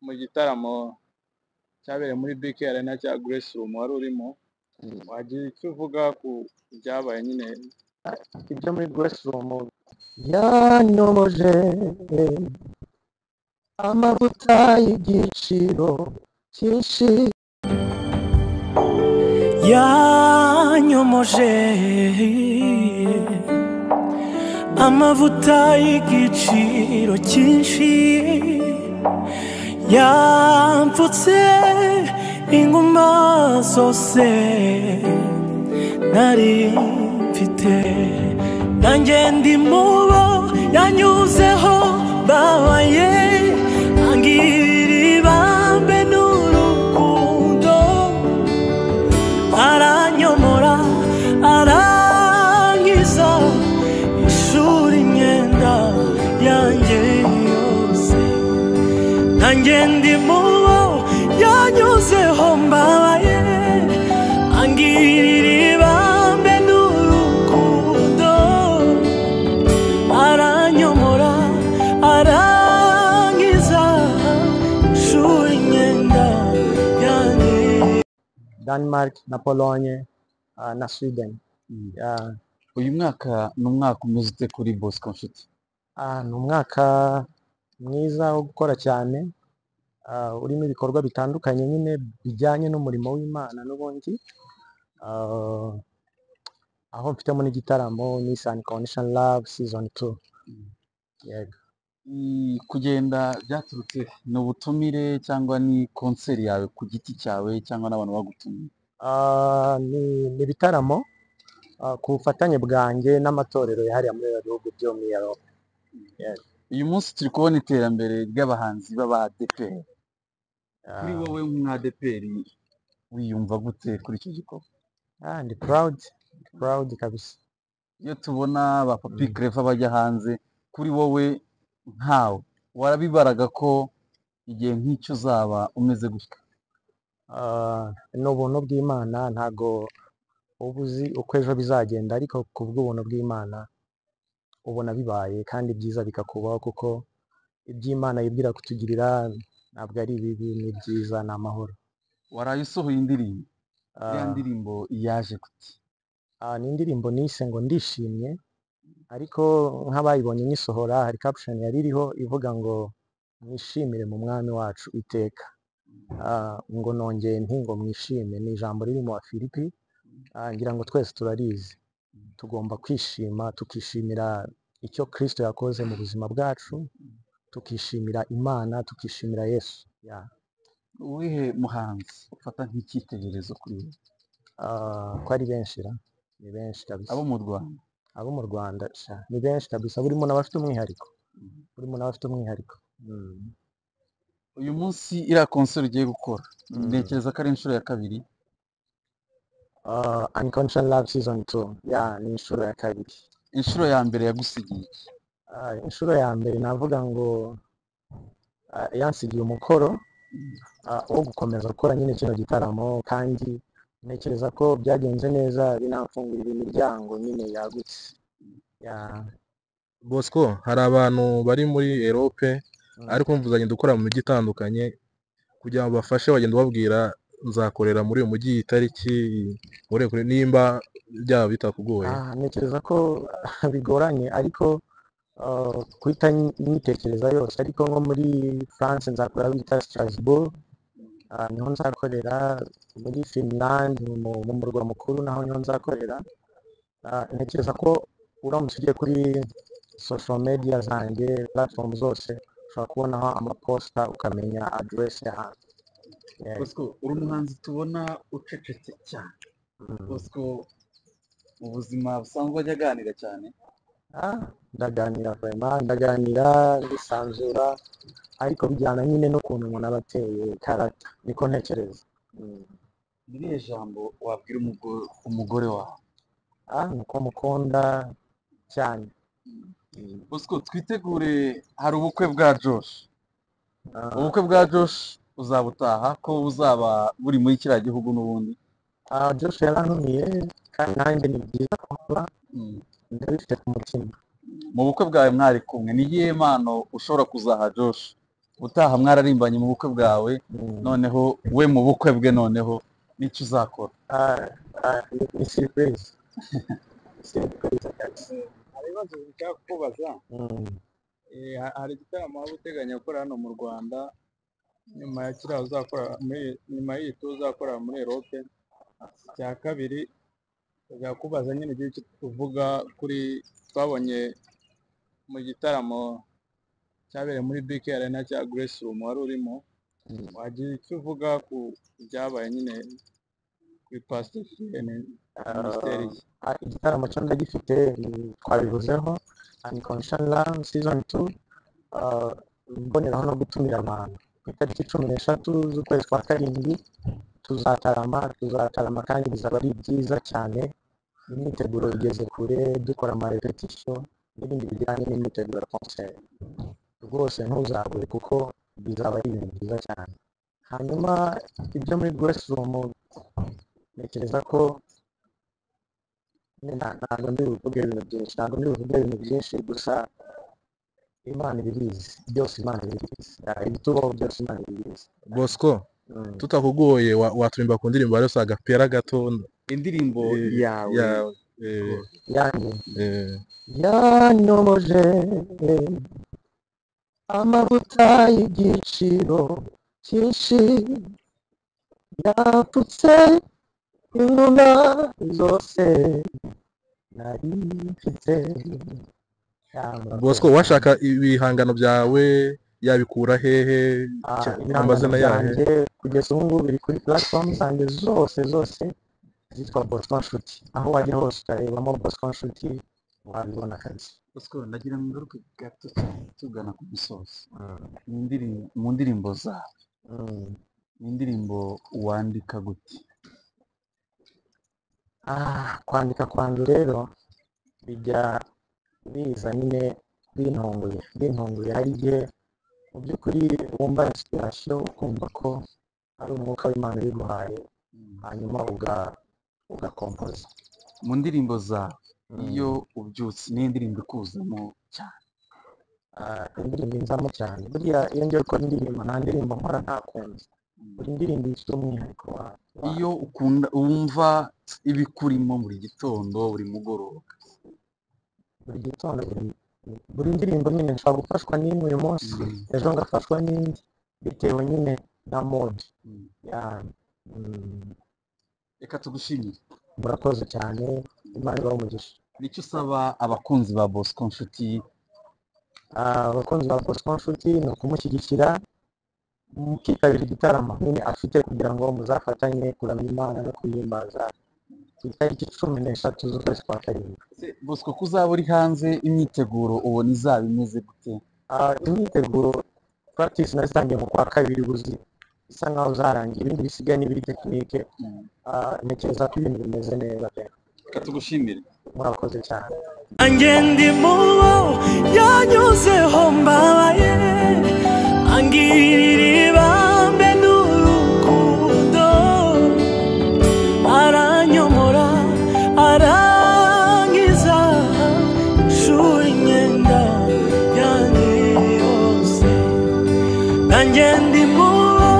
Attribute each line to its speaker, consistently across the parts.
Speaker 1: Mu gitaramo cyabereye muri BK Arena cya Grace Room wari urimo, wagira icyo uvuga ku byabaye nyine?
Speaker 2: Ibyo muri Grace Room yanyomoje amavuta y'igiciro cyinshi.
Speaker 3: Yanyomoje amavuta y'igiciro cyinshi, yampfutse inguma zose nari mfite. Nanjye ndi mubo yanyuzeho babaye, angirira ibambe n'urukundo, aranyomora arangiza ishuri imyenda yanjye yose. Nanjye ndi mubo yanyuzeho mbabaye, angirira ibambe n'urukundo, aranyomora arangiza ishuri imyenda yanjye.
Speaker 2: Denmark na Pologne na Sweden. Yeah.
Speaker 4: Uyu mwaka ni umwaka umeze ute kuri Bosco Nshuti?
Speaker 2: Ni umwaka mwiza wo gukora cyane, urimo ibikorwa bitandukanye nyine bijyanye n'umurimo w'Imana n'ubundi, aho mfitemo n'igitaramo Miss Unconditional Love Season 2. Yego.
Speaker 4: Kugenda byaturutse ni ubutumire cyangwa ni concert yawe ku giti cyawe cyangwa n'abantu bagutumiye?
Speaker 2: Ni ibitaramo ku bufatanye bwanjye n'amatorero yahariye muri biriya bihugu byo muri Europe. Yego.
Speaker 4: Uyu munsi turi kubona iterambere ry'abahanzi b'aba ADEPR. Kuri wowe nk'umu ADEPR wiyumva gute kuri icyo gikorwa?
Speaker 2: Ndi proud, ndi proud kabisa.
Speaker 4: Iyo tubona ba Papi Clever bajya hanze, kuri wowe nkawe warabibaraga ko igihe nk'icyo uzaba umeze gutya?
Speaker 2: Ni ubuntu bw'Imana, ntago uba uzi uko ejo bizagenda, ariko ku bw'ubuntu bw'Imana ubona bibaye kandi byiza bikakubaho, kuko iby'Imana yibwira kutugirira ntabwo ari ibibi, ni byiza, ni amahoro.
Speaker 4: Waraye usohoye indirimbo, iriya ndirimbo yaje kuki?
Speaker 2: Ni indirimbo nise ngo "Ndishimye", ariko nk'abayibonye nyisohora hari caption yari iriho ivuga ngo "Mwishimire mu Mwami wacu iteka". Ngo nongeye nti ngo mwishime, ni ijambo riri mu Bafilipi, ngira ngo twese turarizi. Tugomba kwishima, tukishimira icyo Kristo yakoze mu buzima bwacu, tukishimira Imana, tukishimira Yesu. Yeah.
Speaker 4: Uwihe muhanzi ufata nk'icyitegererezo kuri wowe?
Speaker 2: Ko ari benshi ra, ni benshi kabisa.
Speaker 4: Abo mu Rwanda?
Speaker 2: Abo mu Rwanda sha, ni benshi kabisa, buri muntu aba afite umwihariko, buri muntu aba afite umwihariko.
Speaker 4: Uyu munsi iriya concert ugiye gukora, ntekereza ko ari inshuro ya kabiri.
Speaker 2: Unconditional Love Season 2, yeah, ni inshuro ya kabiri.
Speaker 4: Inshuro ya mbere yagusigiye iki?
Speaker 2: Inshuro ya mbere navuga ngo yansigiye umukoro wo gukomeza gukora nyine kino gitaramo, kandi ntekereza ko byagenze neza, binamfungurira imiryango nyine yagutse. Yeah.
Speaker 5: Bosco, hari abantu bari muri Europe, ariko mvuzanye dukora mu mijyi itandukanye, kugira ngo bafashe bagenda ubabwira nzakorera muri uyu mujyi iyi tariki muri kure, nimba byaba bitakugoye.
Speaker 2: Ntekereza ko bigoranye, ariko guhita nyitekereza yose, ariko nko muri France nzakorera aho bita Strasbourg, niho nzakorera. Muri Finland mu murwa mukuru naho niho nzakorera. Ntekereza ko uramutse ugiye kuri social media zanjye, platform zose, ushobora kubonaho amaposita ukamenya address y'ahantu. Yeah.
Speaker 4: Bosco, uri umuhanzi tubona ucecetse cyane. Bosco mu buzima busanzwe ajya aganira cyane?
Speaker 2: Ndaganira vraiment, ndaganira, ndisanzura, ariko bijyana nyine n'ukuntu umuntu aba ateye, character, niko ntekereza.
Speaker 4: Ni irihe jambo wabwira umugore wawe?
Speaker 2: Nuko mukunda cyane.
Speaker 4: Bosco, twitegure, hari ubukwe bwa Josh. Ubukwe bwa Josh uzabutaha ko buzaba buri muri kiriya gihugu n'ubundi?
Speaker 2: Josh yarantumiye kandi nanjye ni byiza kuba ndabifite ku mutima.
Speaker 4: Mu bukwe bwawe mwari kumwe, ni iyihe mpano ushobora kuzaha Josh? Utaha mwararimbanye mu bukwe bwawe, noneho we mu bukwe bwe, noneho n'icyo uzakora?
Speaker 2: Ni surprise. Surprise kabisa.
Speaker 1: Hari ibibazo nshaka kukubaza. Hari igitaramo waba uteganya gukora hano mu Rwanda nyuma ya kiriya uzakora muri, nyuma y'iyi tour uzakora muri Europe? Icya kabiri, ndashaka kubaza nyine igihe icyo uvuga kuri twabonye mu gitaramo cyabereye muri BK Arena cya Grace Room wari urimo, wagira icyo uvuga ku byabaye nyine kuri Pastor Julienne minisiteri ye?
Speaker 2: Igitaramo cyo ndagifite, twabivuzeho, Unconditional Love season 2. Mboneraho no gutumira abantu ku itariki 13 z'ukwezi kwa karindwi, tuzatarama kandi bizaba ari byiza cyane. Imyiteguro igeze kure, dukora amarepetition n'ibindi bijyanye n'imyiteguro ya concert. Rwose ntuzabure kuko bizaba ari ibintu byiza cyane. Hanyuma ibyo muri Grace Room, ntekereza ko ntabwo ndi buvuge ibintu byinshi, gusa Imana ibibizi byose, Imana ibibizi ibitubaho byose, Imana ibibizi.
Speaker 5: Bosco, tutakugoye waturimba ku ndirimbo yose agapera gato,
Speaker 4: indirimbo yawe
Speaker 2: yanjye yanyomoje amavuta y'igiciro cyinshi, yapfutse inguma zose nari mfite.
Speaker 5: Bosco, washaka ibihangano byawe yabikura hehe? Amazina yahe?
Speaker 2: Kugeza ubu ngubu biri kuri platform zanjye zose zitwa Bosco Nshuti. Aho wajya hose ukarebamo Bosco Nshuti wabibona kabisa.
Speaker 4: Bosco, ndagira ngo ngaruke gato cyane tugana ku musozo. Mu ndirimbo zawe, ni indirimbo wandika gute?
Speaker 2: Kwandika kwanjye rero bijya biza nyine bintunguye. Hari igihe mu by'ukuri wumva inspiration, ukumva ko ari umwuka w'Imana ubiguhaye, hanyuma ugakompoza.
Speaker 4: Mu ndirimbo zawe iyo ubyutse ni indirimbo ikuzamo cyane?
Speaker 2: Indirimbo inzamo cyane buriya iyo ngiye gukora indirimbo, nta ndirimbo nkora ntakunze. Buri ndirimbo ifite umwihariko wayo.
Speaker 4: Iyo ukunda wumva ibikurimo buri gitondo, buri mugoroba?
Speaker 2: Buri gitondo, buri ndirimbo nyine nshobora gufashwa n'imwe uyu munsi, ejo ngafashwa n'indi, bitewe nyine na mode.
Speaker 4: Reka tugushimire.
Speaker 2: Murakoze cyane, Imana ibahe umugisha.
Speaker 4: Nicyo usaba abakunzi ba Bosco Nshuti?
Speaker 2: Abakunzi ba Bosco Nshuti ni ukumushyigikira, mukitabira igitaramo nyine afite kugira ngo muzafatanye kuramya Imana no kuyihimbaza ku itariki 13 z'ukwezi kwa karindwi.
Speaker 4: Bosco, ko uzaba uri hanze, imyiteguro ubona izaba imeze gute?
Speaker 2: Imyiteguro practice nazitangiye mu kwa kabiri, ubuzi bisa nkaho zarangiye, ibindi bisigaye n'ibiri tekinike. Ntekereza ko ibintu bimeze neza pe.
Speaker 4: Reka tugushimire.
Speaker 2: Murakoze cyane.
Speaker 3: Nanjye ndi mubo yanyuzeho mbabaye, angirira ibambe n'urukundo, aranyomora arangiza ishuri imyenda yanjye yose. Nanjye ndi mubo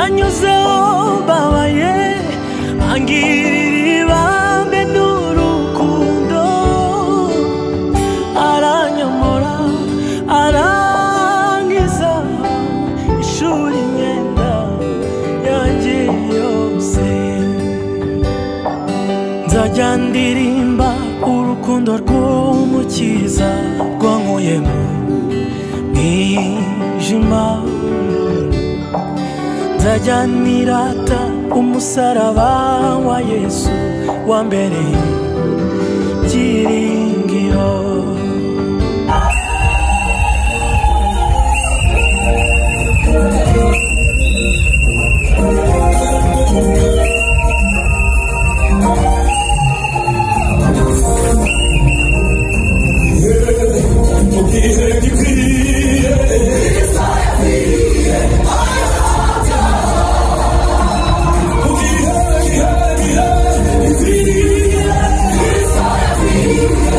Speaker 3: anyuzeho mbabaye, angirira ibambe n'urukundo, aranyomora arangiza ishuri imyenda yanjye yose. Nzajya ndirimba urukundo rw'Umukiza rwankuye mu mwijima, nzajya nirata umusaraba wa Yesu wambereye byiringiro.
Speaker 6: Yeah.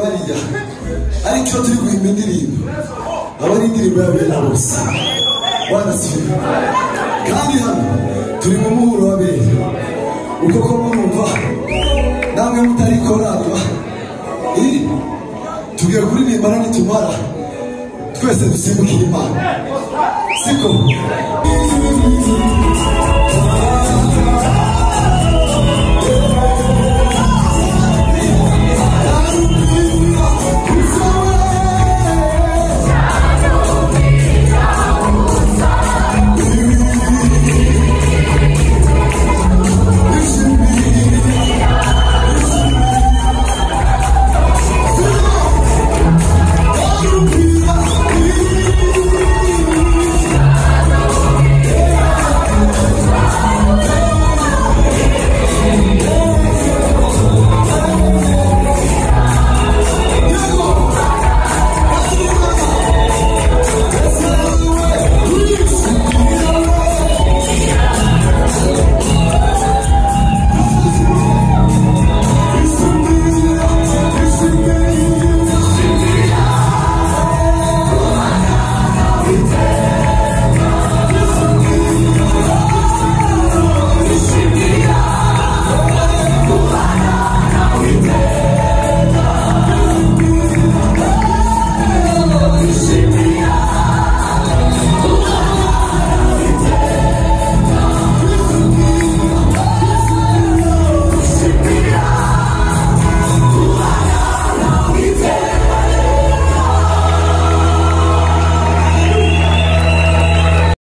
Speaker 6: bariya, ariko iyo turi guhimba indirimbo aba ari indirimbo y'abera bose. Bwana asifiwe. Kandi hano turi mu muhuro w'abera, uko ko murumva namwe mutari korali tugiye kuririmbana, nitumara twese dusimbukire Imana, siko?